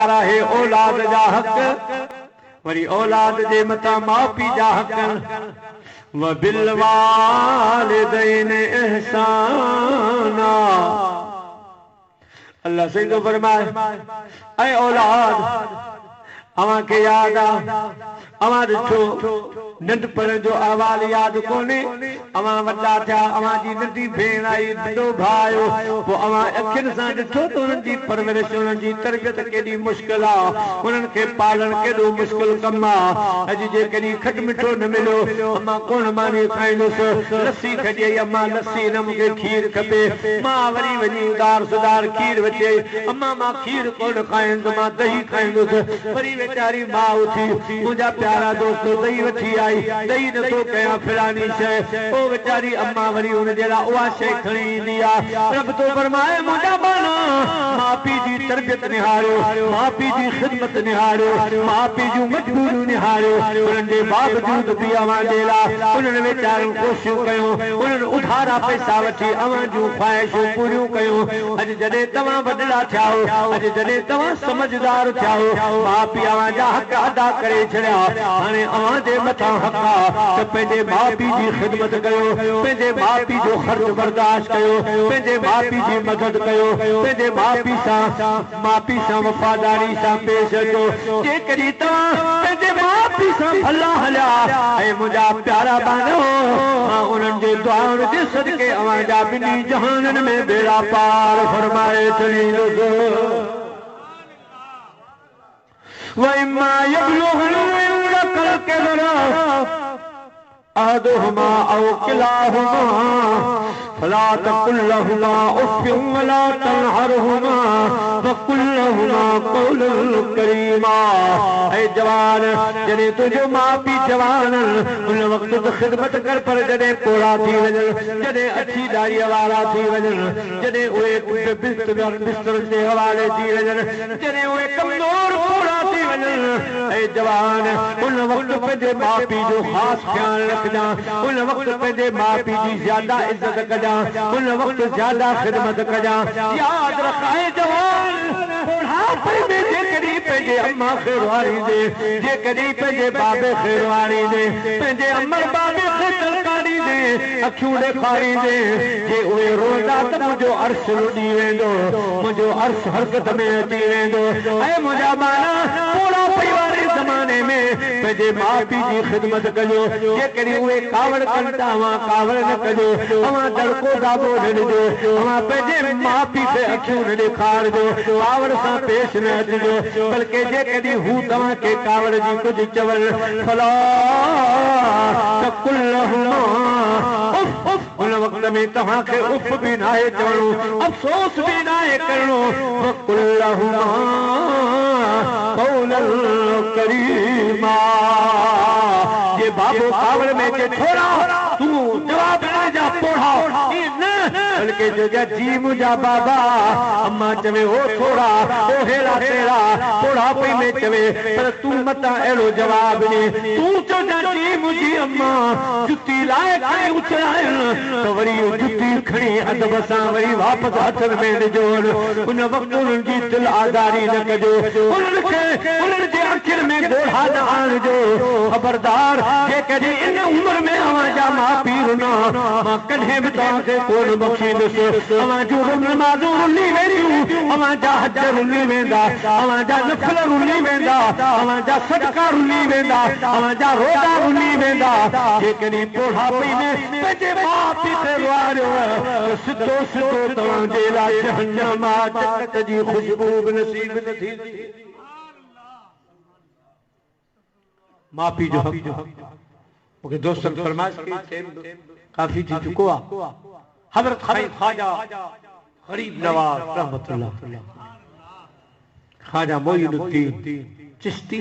آهي اولاد جا حق، وري اولاد جي مٿان ماء پيء جا حق، وبالوالدين احسانا الله سائين ٿو فرمائي اي اولاد اوهان کي ياد آ اوهان ڏٺو ننڍپڻ جو احوال ياد ڪونهي؟ اوهان وڏا ٿيا، اوهان جي ننڍي ڀيڻ آئي، ننڍو ڀاء آيو، پوء اوهان اکين سان ڏٺو ته انهن جي پرورش، انهن جي تربيت ڪيڏي مشڪل آ، انهن کي پالڻ ڪيڏو مشڪل ڪم آ. اڄ جيڪڏهن کٽ مٺو نه مليو، امان ڪونه ماني کائيندس، لسي کڄي آئي، امان لسي نه مون کي کير کپي، ماء وري وڃي اڌار سڌار کير وٺي آئي، امان مان کير ڪونه کائيندس، مان دهي کائيندس، وري ويچاري ماء اٿي، منهنجا پيارا دوستو دهي وٺي آئي، دهي نه ٿو ڪيان فلاڻي شيء، پوء ويچاري امان وري ان جي لاء اها شيء کڻي ايندي آ. رب ٿو فرمائي، منهنجا ٻانها! ماء پيء جي تربيت نهاريو، ماء پيء جي خدمت نهاريو، ماء پيء جون مجبوريون نهاريو، انهن جي باوجود به اوهان جي لاء انهن ويچارن ڪوششون ڪيون، انهن اڌارا پئسا وٺي اوهان جون خواهشون پوريون ڪيون، اڄ جڏهن توهان وڏڙا ٿيا هو، اڄ جڏهن توهان سمجهدار ٿيا هو، ماء پيء اوهان جا حق ادا ڪري ڇڏيا، هاڻي اوهان جي مٿان حق آ ته پنهنجي ماء پيء جي خدمت ڪيو، پنهنجي ماء پيء جو خرچ برداشت ڪيو، پنهنجي ماء پيء جي مدد ڪيو، پنهنجي ماء پيء سان ماء پيء سان وفاداري سان پيش اچو، جيڪڏهن توهان پنهنجي ماء پيء سان ڀلا هليا اي منهنجا پيارا ٻانهو! مان انهن جي دعائن جي صدقي اوهان جا ٻنهي جهانن ۾ ٻيڙا پار فرمائي ڇڏيندس. واما يبلغن عندک الکبر احدهما او کلاهما فلا تقل لهما اف ولا تنهرهما وقل لهما قولا ڪريما اي جوان! جڏهن تنهنجو ماء پيء جوان ان وقت ته خدمت ڪر پر جڏهن پوڙها ٿي وڃن، جڏهن اڇي ڏاڙهيء وارا ٿي وڃن، جڏهن اهي بسترن جي حوالي ٿي وڃن، جڏهن اهي ڪمزور پوڙها ٿي وڃن، اي جوان! ان وقت پنهنجي ماء پيء جو خاص خيال رکجان، ان وقت پنهنجي ماء پيء جي زياده عزت ڪجان، ان وقت زياده خدمت ڪجان. ياد رک اي جوان! پوڙهاپي ۾ جيڪڏهن پنهنجي امان کي روئاريندين، جيڪڏهن پنهنجي بابي کي روئاريندين، پنهنجي امڙ بابي کي تڙڪاريندين، اکيون ڏيکاريندين، جي اهي روئندا ته منهنجو عرش لڏي ويندو، منهنجو عرش حرڪت ۾ اچي ويندو. اي منهنجا ٻانها! پوڙهاپي واري زماني ۾ پنهنجي ماء پيء جي خدمت ڪجو، جيڪڏهن اهي ڪاوڙ ڪن ته اوهان ڪاوڙ نه ڪجو، اوهان دڙڪو داٻو نه ڏجو، اوهان پنهنجي ماء پيء کي اکيون نه ڏيکارجو، ڪاوڙ سان پيش نه اچجو، بلڪه جيڪڏهن هو توهان کي ڪاوڙ جي ڪجهه چون، فلا تقل لهما اف، ان وقت ۾ توهان کي اف به ناهي چوڻو، افسوس به ناهي ڪرڻو، وقل لهما قولا ڪريما، جي بابو ڪاوڙ ۾ اچي ڇورا تون جواب نه ڏجان پوڙها ائين نه بلڪه چئجان جي منهنجا بابا، امان چوي او ڇورا او هيڙا تيڙا پوڙهاپي ۾ چوي پر تون متان اهڙو جواب ڏي، تون چئجان جي منهنجي امان جتي لاء کڻي اڇلائين ته وري جتي کڻي ادب سان وري واپس هٿن ۾ ڏجون، ان وقت انهن جي دل آزاري نه ڪجو، انهن کي انهن جي اکين ۾ ڳوڙها نه آڻجو، خبردار جيڪڏهن ان عمر ۾ اوهان جا ماء پيء رنا، مان ڪڏهن به توهان کي ڪونه بخشيندس، اوهان جون نمازون رلي وينديون، اوهان جا حج رلي ويندا، اوهان جا نفل رلي ويندا، اوهان جا صدقا رلي ويندا، اوهان جا روزا رلي ويندا، جيڪڏهن پوڙهاپي ۾ پنهنجي ماء پيء کي روئاريو ته سڌو سڌو توهان جي لاء جهنم آ، جنت جي خوشبو به نصيب نه ٿيندي. ماء پيء جو حق مون کي دوستن فرمائش ڪئي ٽيم به ڪافي ٿي چڪو آ. حضرت سائين خواجه غريب نواز رحمة الله خواجه معين الدين چشتي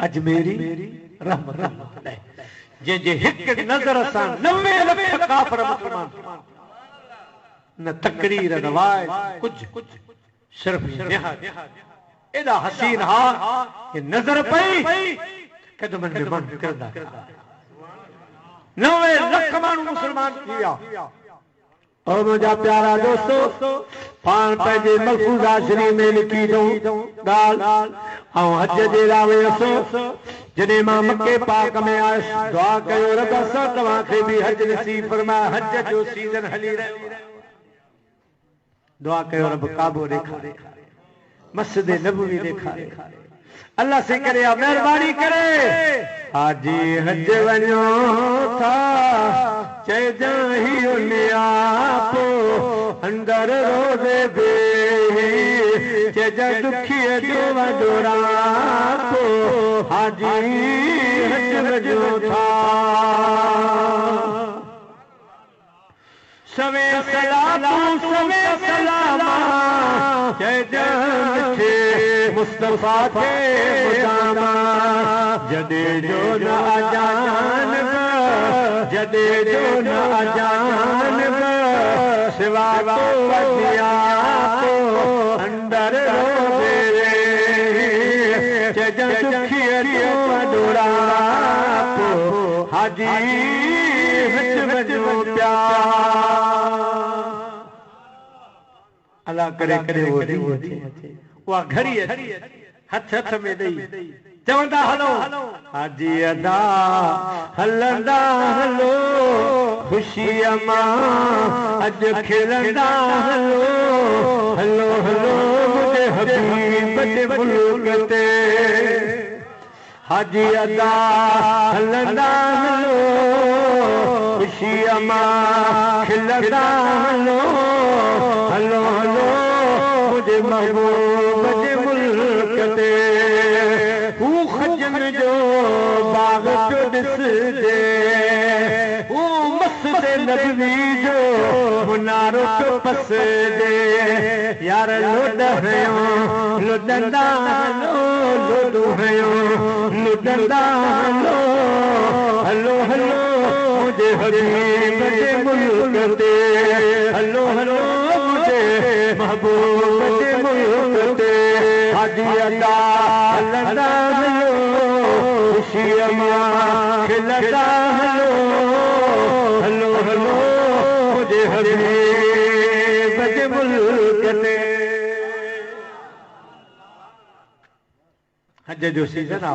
اجميري رحمة الله عليه جنهن جي هڪ نظر سان 90 لک ڪافر مسلمان ٿي ويا. نه تقرير نه وعظ ڪجهه صرف نهايت ايڏا حسين ها جي نظر پئي ته قدمن ۾ ماڻهو ڪرندا ويا. 90 لک ماڻهو مسلمان ٿي ويا. او منهنجا پيارا دوستو! پاڻ پنهنجي ملفوظه شريف ۾ لکي اٿئون ڳالهه، آئون حج جي لاء ويس، جڏهن مان مڪي پاڪ ۾ آيس، دعا ڪيو رب اسان توهان کي به حج نصيب فرماء، حج جو سيزن هلي رهيو آهي. دعا ڪيو رب ڪعبو ڏيکاري مسجد نبوي ڏيکاري الله سائين ڪري آ مهرباني ڪري حاجي حج وڃو ٿا چئجان هيو نياپو اندر روضي بيهي چئجان ڏکيء جو وڏو راپو حاجي حج وڃو ٿا. سوين صلاتون سوين سلاما چئجان مٺي مصطفيٰ کي مداما جڏي جو نه اجانب جڏي جو نه اجانب سوا تو اجياپو اندر روضي ويهي چئجان ڏکيء جو وڏو راپو حاجي حج وڃو پيا. الله ڪري ڪڏهن اهو ڏينهن اچي، اها گهڙي اچي، هٿ هٿ ۾ ڏئي چوندا هلو. حاجي ادا هلندا هلو، خوشيء مان اڄ کلندا هلو، هلو هلو منهنجي حبيب جي ملڪ تي. حاجي ادا هلندا هلو، خوشيء مان کلندا هلو، هلو هلو منهنجي محبوب جي ملڪ تي، هو خجن جو باغ پيو ڏسجي، هو مسجد نبوي جو منارو پيو پسجي، يار لوڏ هنيو لڏندا هلو لوڏون هنيو لڏندا هلو هلو هلو منهنجي حبيب جي ملڪ تي هلو هلو منهنجي محبوب جي ملڪ تي حاجي ادا هلندا هلو خوشيء مان کلندا هلو هلو هلو منهنجي حبيب جي ملڪ تي. حج جو سيزن آ.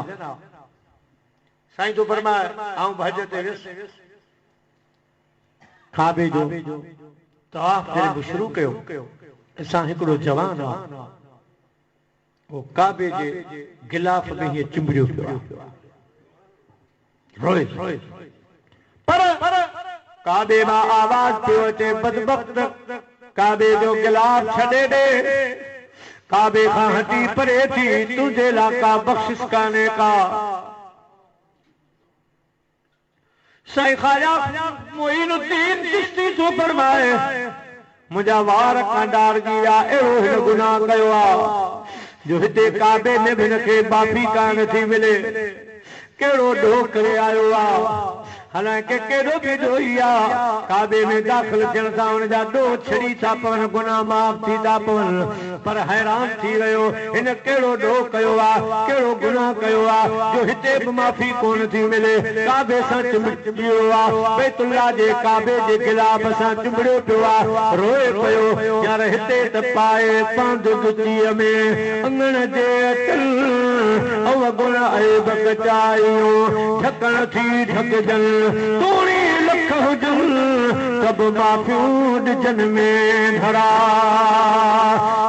سائين ٿو فرمائي آئون به حج تي ويس. ڪعبي جو طواف جڏهن به شروع ڪيو ڏسان هڪڙو جوان آ اهو ڪعبي جي غلاف ۾ هيئن چنبڙيو پيو آ. روئي پر ڪعبي مان آواز پيو اچي بدبخت ڪعبي جو غلاف ڇڏي ڏي ڪعبي کان هٽي پري ٿي تنهنجي لا ڪا بخشش ڪانهي ڪا. سائين خواجه معين الدين چشتي ٿو فرمائي منهنجا وار ڪانڊارجي ويا اهڙو هن گناهه ڪيو آ جو هتي ڪعبي ۾ به هن کي معافي ڪانه ٿي ملي. ڪهڙو ڏوهه ڪري آيو آ. حالانڪه ڪيڏو به ڏوهي آ، ڪعبي ۾ داخل ٿيڻ سان هن جا ڏوهه ڇڙي ٿا پون، گناهه معاف ٿي ٿا پون. پر حيران ٿي ويو، هن ڪهڙو ڏوهه ڪيو آ، ڪهڙو گناهه ڪيو آ، جو هتي به معافي ڪونه ٿي ملي. ڪعبي سان چنبڙي ويو آ، بيت الله جي ڪعبي جي غلاف سان چنبڙيو پيو آ، روئي پيو، يار هتي ته پائي پاند ڳچيء ۾، اڱڻ جي اچن، اوگڻ عيب ڪچايون، ڍڪڻ ٿي ڍڪجن، توڻي لک هجن، ته به معافيون ڏجن مينڌرا.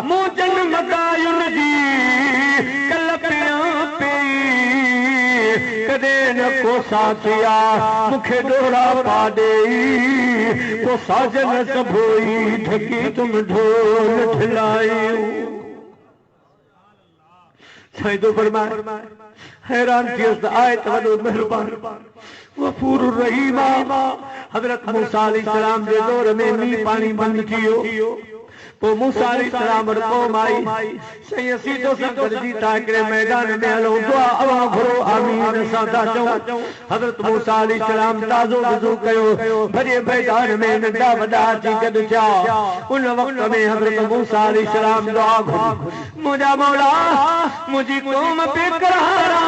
مون جن مداين جي ڪل پيان پئي، ڪڏهن نه ڪو ساٿيا مون کي ڏورا پا ڏيئي، پو ساجن سڀوئي ڍڪي تم ڍول ڍلايون. سائين ٿو فرمائي، حيران ٿيس ته آء ته وڏو مهربان غفور الرحيم آ. حضرت موسيٰ عليه السلام جي دور ۾ مينهن پاڻي بند ٿي ويو. پوء موسيٰ عليه السلام وٽ قوم آئي، سائين اسين توسان گڏجي ٿا هڪڙي ميدان ۾ هلون، دعا اوهان گهرو، آمين اسان ٿا چئون. حضرت موسيٰ عليه السلام تازو وضو ڪيو، ڀري ميدان ۾ ننڍا وڏا اچي گڏ ٿيا. ان وقت ۾ حضرت موسيٰ عليه السلام دعا گهري، منهنجا مولا! منهنجي قوم بيقرار آ،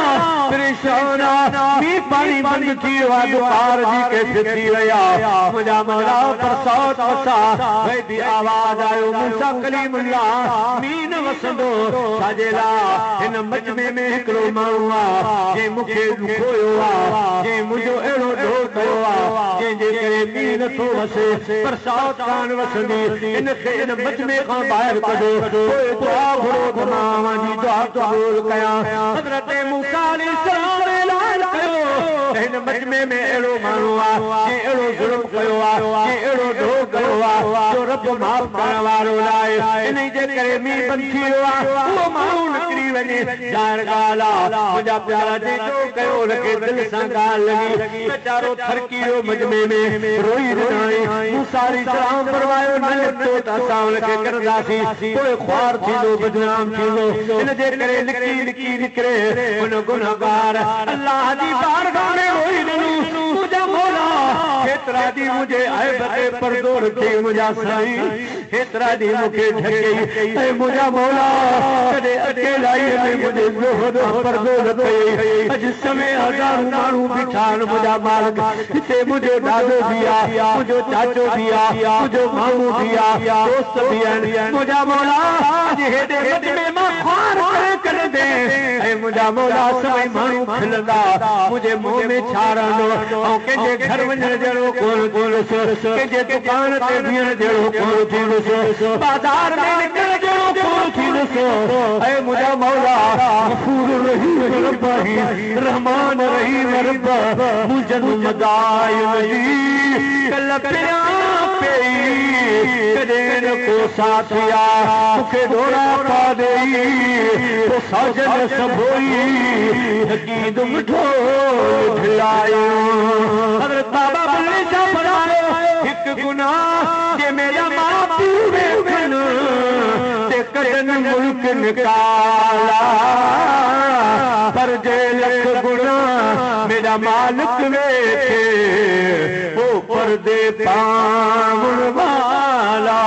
پريشان. پريشان آ، مينهن پاڻي بند ٿي ويو آ، ڏڪار جي ڪيفيت ٿي وئي آ، منهنجا مولا برسات وساء، غيبي آواز آيو، موسيٰ ڪليم الله مينهن نه وسندو، ڇاجي لاء هن مجمعي ۾ هڪڙو ماڻهو آ، جنهن مون کي ڏکويو آ، جنهن منهنجو اهڙو ڏوهه ڪيو آ، جنهن جي ڪري مينهن نه ٿو وسي، برسات ڪانه وسندي، ان کي ان مجمعي کان ٻاهر ڪڍو، پوء دعا گهرو ته مان اوهان جي دعا قبول ڪيان. حضرت موسيٰ عليه السلام اعلان ڪيو ته هن مجمعي ۾ اهڙو ماڻهو آ، جنهن اهڙو ظلم ڪيو آ، جنهن اهڙو ڏوهه ڪيو آ، جو رب معاف ڪرڻ وارو ناهي، انهي جي ڪري مينهن بند ٿي ويو آ، اهو ماڻهو نڪري وڃي. ظاهر ڳالهه آ، منهنجا پيارا، جنهن ڏوهه ڪيو ان کي دل سان ڳالهه لڳي، ويچارو ٿرڪي ويو مجمعي ۾، روئي ڏنائين. موسيٰ عليه السلام فرمايو، نه نڪتو ته اسان ان کي ڪڍنداسين، پوء خوار ٿيندو، بدنام ٿيندو، ان جي ڪري لڪي لڪي نڪري. ان گنهگار الله جي بارگاهه ۾ روئي ڏنو، منهنجا مولا! هيترا ڏينهن منهنجي عيب تي پردو رکيئي، منهنجا سائين! هيترا ڏينهن مون کي ڍڪيئي، اي منهنجا مولا! ڪڏهن اڪيلائيء ۾ منهنجي ڏوهه تان پردو نه ڪيئي. اڄ سوين هزارون ماڻهو بيٺا آهن، منهنجا مالڪ! هتي منهنجو ڏاڏو به آ، منهنجو چاچو به آ، منهنجو مامو به آ، دوست به آهن. منهنجا مولا! اڄ هيڏي مجمعي مان خوار ڪري ڪڍندين ۽ منهنجا مولا سڀئي ماڻهو کلندا، منهنجي منهن ۾ ڇا رهندو؟ آئون ڪنهن جي گهر وڃڻ جهڙو ڪونه ٿيندس، ڪنهن جي دڪان تي بيهڻ جهڙو ڪونه ٿيندس، بازار ۾ نڪرڻ جهڙو ڪونه ٿيندس. اي منهنجا مولا! غفور الرحيم رب آهين، رحمان رحيم رب، منهنجن مداين جي ڪل پريان پيئي، ڪڏهن نه ڪو ساٿ آ، مون کي ڏوراپا ڏيئي، پو ساجن سڀوئي، ڍڪيندم ڍول ڍلايو. حضرت بابا بلي شاهه فرمايو، هڪ گناهه جي ميرا ماء پيء ويکن، تي ڪڍن ملڪ نڪالا، پر جي لک گناهه ميرا مالڪ ويکي، او پردي پاوڻ والا.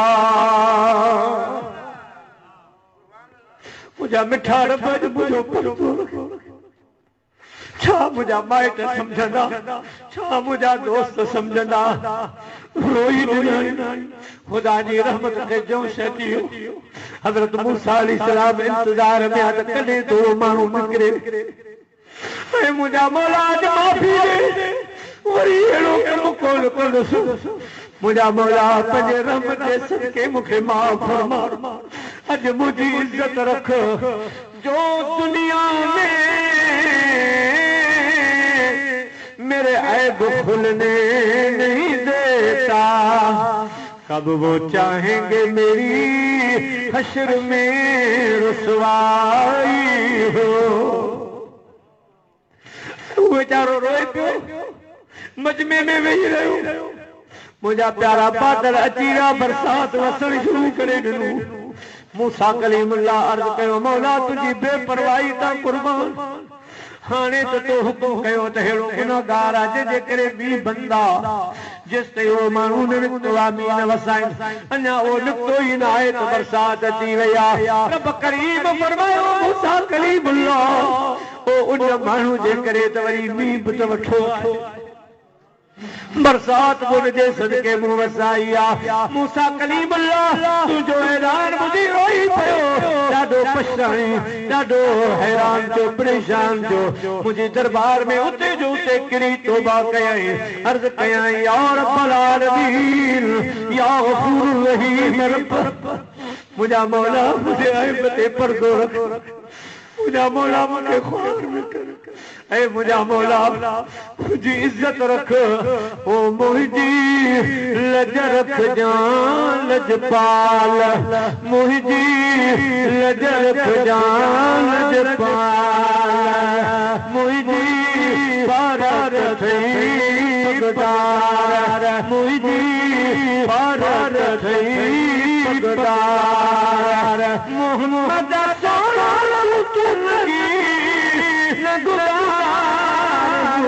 منهنجا مٺا رب اڄ منهنجو پردو رک. ڇا منهنجا مائٽ سمجهندا؟ ڇا منهنجا دوست سمجهندا؟ روئي ڏنائين. خدا جي رحمت کي جوش اچي ويو. حضرت موسيٰ عليه السلام انتظار ۾ آ ته ڪڏهن ٿو اهو ماڻهو نڪري. اي منهنجا مولا اڄ معافي ڏي، وري اهڙو ڪم ڪونه ڪندس. منهنجا مولا پنهنجي رحمت جي صدقي مون کي معاف فرما. اڄ منهنجي عزت رک. جو دنيا ۾ ميري عيب کلني نهين ديتا ڪب وو چاهين گي ميري حشر ۾ رسوائي هو. هو ويچارو روئي پيو، مجمعي ۾ ويهي رهيو. منهنجا پيارا بادل اچي ويا، برسات وسڻ شروع ڪري ڏنو. موسيٰ ڪليم الله عرض ڪيو، مولا تنهنجي بي پرواهي تان قربان، هاڻي ته تو حڪم ڪيو ته ههڙو گنهگار آ جنهن جي ڪري مينهن بند آ، جيستائين اهو ماڻهو نه نڪتو آ مينهن نه وسائين، اڃا اهو نڪتو ئي نه آهي ته برسات اچي وئي آ. رب ڪريم فرمايو، موسيٰ ڪليم الله! او ان ماڻهو جي ڪري ته وري مينهن به ته وٺو آهي. برسات به ان جي صدقي مون وسائي آ. موسيٰ ڪليم الله تنهنجو اعلان ٻڌي روئي پيو، ڏاڍو پڇتائين، ڏاڍو حيران ٿيو، پريشان ٿيو، منهنجي دربار ۾ اتي جو اتي ڪري توبه ڪيائين، عرض ڪيائين، يا رب العالمين، يا غفور الرحيم رب منهنجا مولا منهنجي عيب تي پردو رک. منهنجا مولا مون کي خوار نه ڪر، اي منهنجا مولا منهنجي عزت رک، او منهنجي لڄ رکجان لڄپال، منهنجي لڄ رکجان لڄپال، منهنجي پارت اٿئي پڳدار، منهنجي پارت اٿئي پڳدار. محمد سهڻا تون لڳي نه گذار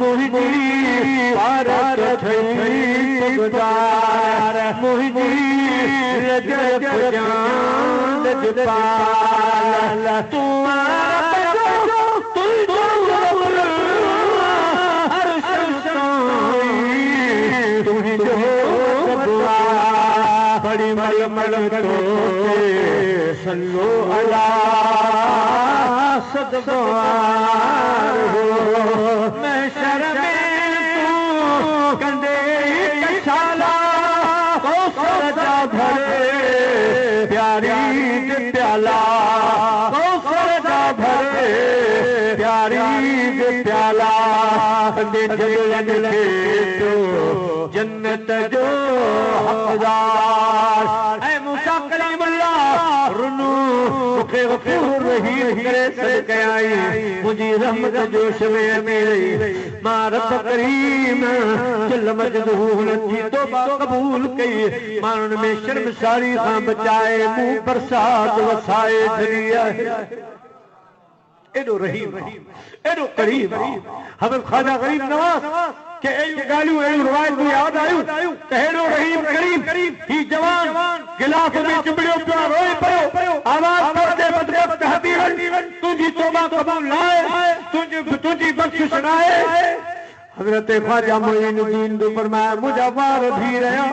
منهنجي پارت اٿئي پڳدار، منهنجي لڄ رکجان لڄپال، تون رب جو. ڪن توتي صلو عليٰ صدقوار هو محشر ۾ تون ڪندي ڪشالا ڪوثر جا ڀري پياريج پيالا ڪوثر جا ڀري پياريج پيالا ڪندي جبلن کي پيو جنت جو حقدار ۽ موسيٰ ڪليم الله رنو مون کي غفور رحيم ڪري سڏ ڪيائين منهنجي رحمت جوش ۾ اچي وئي مان رب ڪريم جل مجده هن جي توبه قبول ڪئي ماڻهن ۾ شرمساري کان بچائي مون برسات وسائي ڇڏي آهي. ايڏو رحيم آ، ايڏو ڪريم آ. حضرت خواجه غريب نواز کي اهڙيون ڳالهيون، اهڙيون روايتون ياد آيون ته هيڏو رحيم ڪريم هي جوان غلاف ۾ چنبڙيو پيو آ، روئي پيو، آواز پيو ڏي بدبخت هٽي وڃ، تنهنجي توبه قبول ناهي، تنهنجي بخشش ناهي. حضرت خواجه معين الدين ٿو فرمائي، منهنجا وار بيهي رهيا.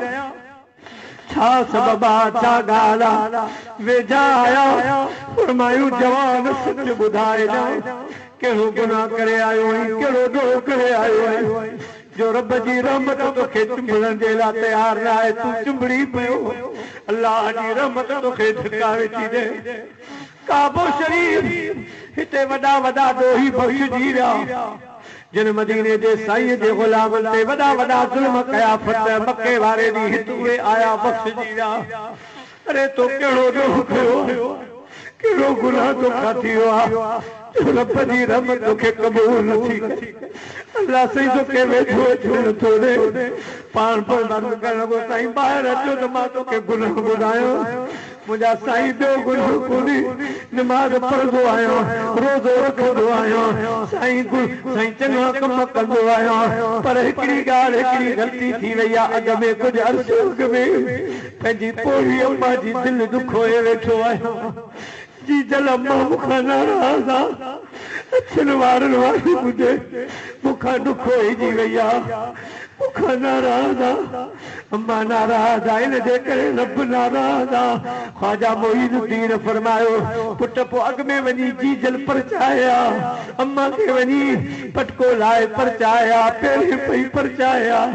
ڇا سبب آ، ڇا ڳالهه آ؟ ويجها آيا، فرمايون، جوان سچ ٻڌائجان، ڪهڙو گناهه ڪري آيو آهين، ڪهڙو ڏوهه ڪري آيو آهين، جو رب جي رحمت توکي چنبڙڻ جي لاء تيار نه آهي، تون چنبڙي پيو، الله جي رحمت توکي ڌڪا ويٺي ڏئي. ڪعبو شريف، هتي وڏا وڏا ڏوهي بخشجي ويا. جن مديني جي سائينء جي غلامن تي وڏا وڏا ظلم ڪيا، فتح مڪي واري ڏينهن هت اهي آيا بخشجي ويا. اري تو ڪهڙو ڏوهه ڪيو آهي؟ ڪهڙو گناهه توکان ٿي ويو آهي جو رب جي رحمت توکي قبول نٿي ڪري؟ الله سائين توکي ويجهو اچڻ نٿو ڏئي. پاڻ پوء عرض ڪرڻ لڳو، سائين ٻاهر اچو ته مان توکي گناهه ٻڌايان. منهنجا سائين ٻيو گناهه ڪونهي، نماز پڙهندو آهيان، روزو رکندو آهيان، سائين سائين چڱا ڪم ڪندو آهيان، پر هڪڙي ڳالهه هڪڙي غلطي ٿي وئي آ، اڳ ۾ ڪجهه عرصو اڳ ۾ پنهنجي پوڙهي اما جي دل ڏکوئي ويٺو آهيان، جيجل اما مون کان ناراض آ، اڇن وارن واري ٻڍي مون کان ڏکوئجي وئي آ، مون کان ناراض آ، اما ناراض آ، ان جي ڪري رب ناراض آ. خواجه معين الدين فرمايو، پٽ پوء اڳ ۾ وڃي جيجل پرچائي آ، اما کي وڃي پٽڪو لائي پرچائي آ، پيرين پئي پرچائي آ.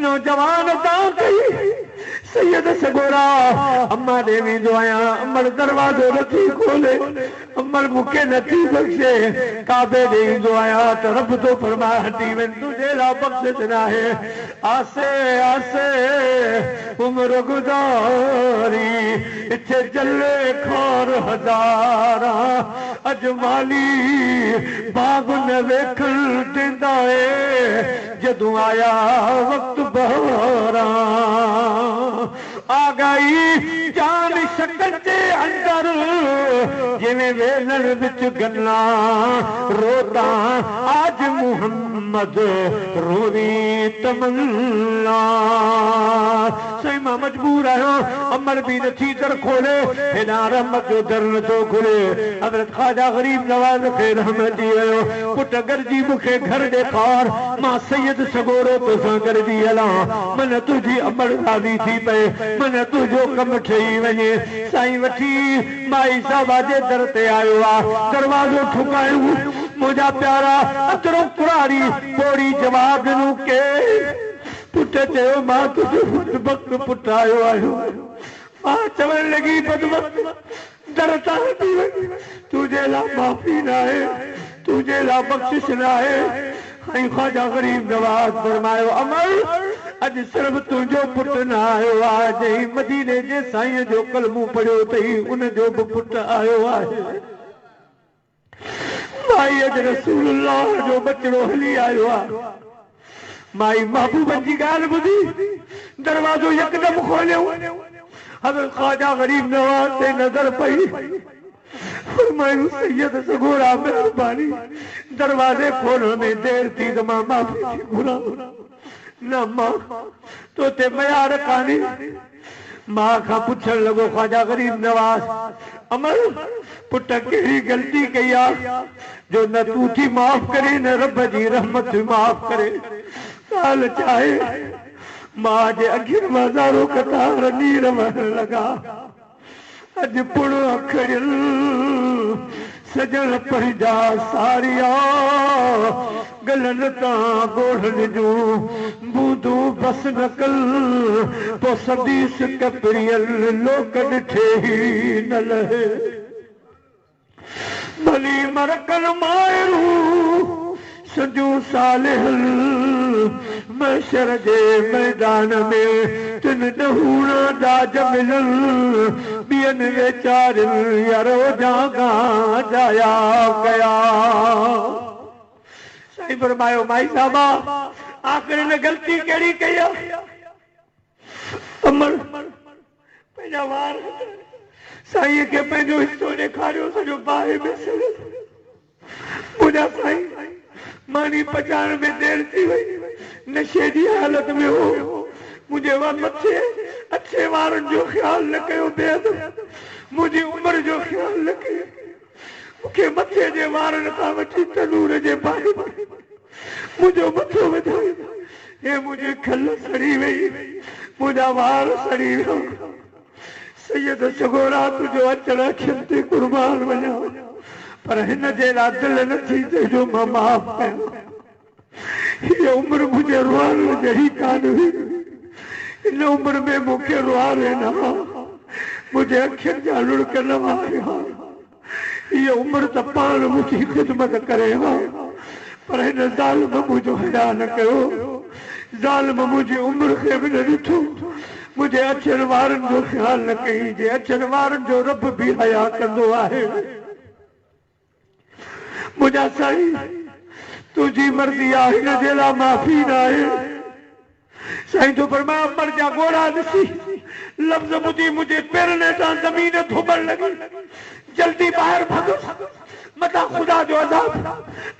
نوجوان دانهن ڪئي، سيد سڳورا، اما ڏي ويندو آهيان، امڙ دروازو نٿي کولي. امڙ مون کي نه ٿي بخشي، ڪعبي ڏي ايندو آهيان ته رب ٿو فرمائي هٽي وڃ تنهنجي لاء بخشش ناهي. آسي آسي عمر گذاري اٿي جلي خار هزاران اڄ مالي باغ نه ويکڻ ڏيندا اي جدون آيا وقت بهاران. آ گئي جان شڪن جي اندر، جيوين ويلڻ وچ گنا روتا آج محمد رووي تمنا. سائين مان مجبور آهيان، امڙ به نٿي در کولي، هيڏانهن رحمت جو در نٿو کلي. حضرت خواجه غريب نواز کي رحم اچي ويو، پٽ گڏجي مون کي گهر ڏيکار، مان سيد سڳورو توسان گڏجي هلان، من تنهنجي امڙ راضي ٿي پئي، من تنهنجو ڪم ٺهي وڃي. سائين وٺي مائي صاحبه جي در تي آيو آ، دروازو ٺڪايون، منهنجا پيارا، اندرون ڪراڙي پوڙهي جواب ڏنو، ڪير؟ پٽ چيو، مان تنهنجو بدبخت پٽ آيو آهيان. ماء چوڻ لڳي، بدبخت! در تان هٽي وڃ، تنهنجي لاء معافي ناهي، تنهنجي لاء بخشش ناهي. سائين خواجه غريب نواز فرمايو، امڙ! اڄ صرف تنهنجو پٽ نه آيو آهي، جنهن مديني جي سائينء جو ڪلمو پڙهيو اٿئي، ان جو به پٽ آيو آهي. مائي اڄ رسول الله جو ٻچڙو هلي آيو آهي. مائي محبوبن جي ڳالهه ٻڌي دروازو يڪدم کوليائون. حضرت خواجه غريب نواز تي نظر پئي. فرمايائون سيد سڳورا مهرباني دروازي کولڻ ۾ دير ٿي ته مان معافي ٿي گهران. نه مان تو تي ميار ڪانهي. ماء کان پڇڻ لڳو خواجه غريب نواز، امڙ! پٽ ڪهڙي غلطي ڪئي آ جو نه تون ٿي معاف ڪرين نه رب جي رحمت ٿي معاف ڪري. ڳالهه ڇاهي؟ ماء جي اکين مان زارو قطار نير وهڻ لڳا. اڄ پڻ اکڙين سڄڻ پنهنجا ساريا، ڳلن تان ڳوڙهن جون بوندون بس نه ڪن، پو سندي سڪ پرين لوڪ ڏٺي هي نه لهي. ڀلي مرڪن مائرون سنديون صالحن محشر جي ميدان ۾ تن ڏهوڻا ڏاج ملن ٻين ويچارين يار اوجاڳا جايا ڪيا. سائين فرمايو مائي صاحبه آخر هن غلطي ڪهڙي ڪئي آ؟ امڙ پنهنجا وار هٽائي سائينء کي پنهنجو حصو ڏيکاريو سڄو باهه ۾ سڙيل. منهنجا سائين ماني پچائڻ ۾ دير ٿي وئي. نشي جي حالت ۾ هو. منهنجي مٿي اڇي وارن جو خيال نه ڪيو بي ادب منهنجي عمر جو خيال نه ڪيو. مون کي مٿي جي وارن کان وٺي تنور جي باهه ۾ منهنجو مٿو وڌائين. هي منهنجي کل سڙي وئي، منهنجا وار سڙي ويا. سيد سڳورا تنهنجو اچڻ اکين تي قربان وڃان، پر هن جي لاء دل نه ٿي ٿئي جو مان معاف ڪيان. هيء عمر منهنجي روئارڻ جهڙي ڪانه هئي. هن عمر ۾ مون کي روئارين ها، منهنجي اکين جا لڙڪ نه وهائين ها. هيء عمر ته پاڻ منهنجي خدمت ڪري ها، پر هن ظالم منهنجو حياء نه ڪيو. ظالم منهنجي عمر کي به نه ڏٺو. منهنجي اڇن وارن جو خيال نه ڪيائين، جي اڇن وارن جو رب به حياء ڪندو آهي. منهنجا سائين! تنهنجي مرضي آ، هن جي لاء معافي ناهي. سائين ٿو فرمائي، امڙ جا ڳوڙها ڏسي، لفظ ٻڌي منهنجي پيرن هيٺان زمين ڌوٻڻ لڳي. جلدي ٻاهر ڀڳس، متان خدا جو عذاب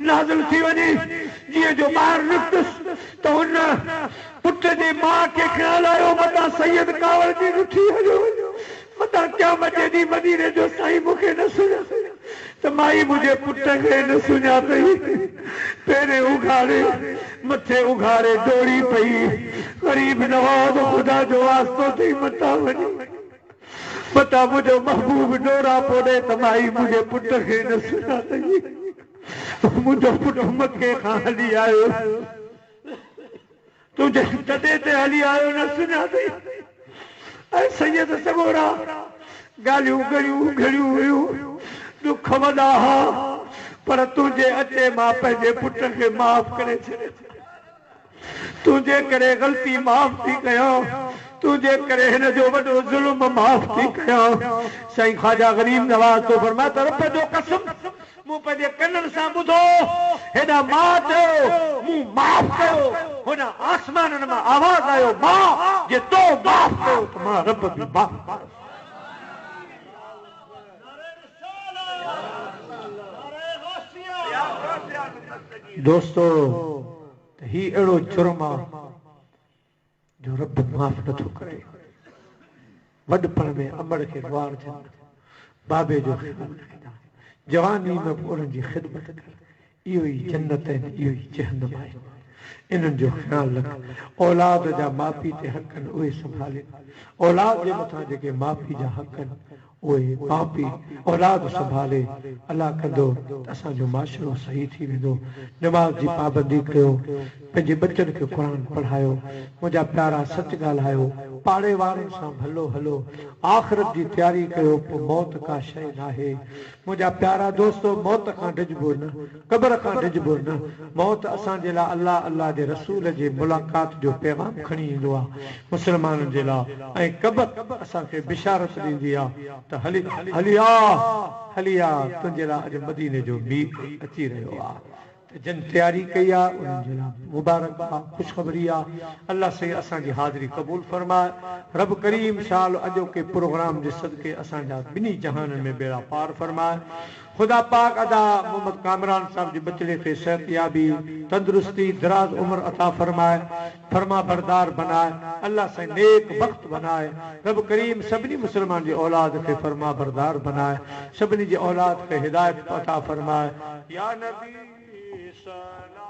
نازل ٿي وڃي. جيئن جو ٻاهر نڪتس ته هن پٽ جي ماء کي خيال آيو، متان سيد ڪاوڙجي رٺي هليو وڃي. متان قيامت جي ڏينهن مديني جو سائين مون کي نه سڃاڻي ته مائي منهنجي پٽ کي نه سڃاتئي. پيرين اگهاڙي، مٿي اگهاڙي ڊوڙي پئي. غريب نواز خدا جو واسطو اٿئي متان وڃين. متان منهنجو محبوب ڏوراپو ڏئي ته مائي منهنجي پٽ کي نه سڃاتئي. منهنجو پٽ مڪي کان هلي آيو. تنهنجي تڏي تي هلي آيو نه سڃاتئي اي سيد سڳورا ڳالهيون گهڻيون گهڻيون هيون ڏک وڏا ها پر تنهنجي اچي مان پنهنجي پٽ کي معاف ڪري ڇڏيان تنهنجي ڪري غلطي معاف ٿي ڪيان تنهنجي ڪري هن جو وڏو ظلم معاف ٿي ڪيان سائين خواجه غريب نواز ٿو فرمائي ته رب جو قسم مون پنهنجي ڪنن سان ٻڌو، هيڏانهن ماء چيو، مون معاف ڪيو، هوڏانهن آسمانن مان آواز آيو، ماء، جي تو معاف ڪيو ته مان رب به معاف ڪندس. دوستو! ته هي اهڙو جرم آ جو رب معاف نه ٿو ڪري. وڏپڻ ۾ امڙ کي روئارجن، بابي جو خيال رکجان، جواني ۾ به انهن جي خدمت ڪر، اهو ئي جنت آهن، اهو ئي جهنم آهن. انهن جو خيال رک. اولاد جا ماء پيء تي حق آهن، اهي سنڀالين. اولاد جي مٿان جيڪي ماء پيء جا حق آهن، اهي ماء پيء اولاد سنڀالي، الله ڪندو ته اسان جو معاشرو صحيح ٿي ويندو، نماز جي پابندي ڪيو، پنهنجي ٻچن کي قرآن پڙهايو، منهنجا پيارا سچ ڳالهايو، پاڙي وارن سان ڀلو هلو، آخرت جي تياري ڪيو پوء موت ڪا شيء ناهي، منهنجا پيارا دوستو موت کان ڊڄبو نه، قبر کان ڊڄبو نه، موت اسان جي لاء الله الله جي رسول جي ملاقات جو پيغام کڻي ايندو آ مسلمانن جي لاء ۽ قبر اسان کي بشارت ڏيندي آ ته هلي هلي آ هلي آ تنهنجي لاء اڄ مديني جو مير اچي رهيو آ ته جن تياري ڪئي آ انهن جي لاء مبارڪ آ خوشخبري آ الله سائين اسان جي حاضري قبول فرمائي رب ڪريم شال اڄوڪي پروگرام جي صدقي اسان جا ٻنهي جهانن ۾ ٻيڙا پار فرمائي. خدا پاڪ ادا محمد ڪامران صاحب جي ٻچڙي کي صحت يابي، تندرستي، دراز عمر عطا فرمائي، فرمانبردار بنائي، الله سائين نيڪ بخت بنائي، رب ڪريم سڀني مسلمان جي اولاد کي فرمانبردار بنائي، سڀني جي اولاد کي هدايت عطا فرمائي، يا نبي سلام.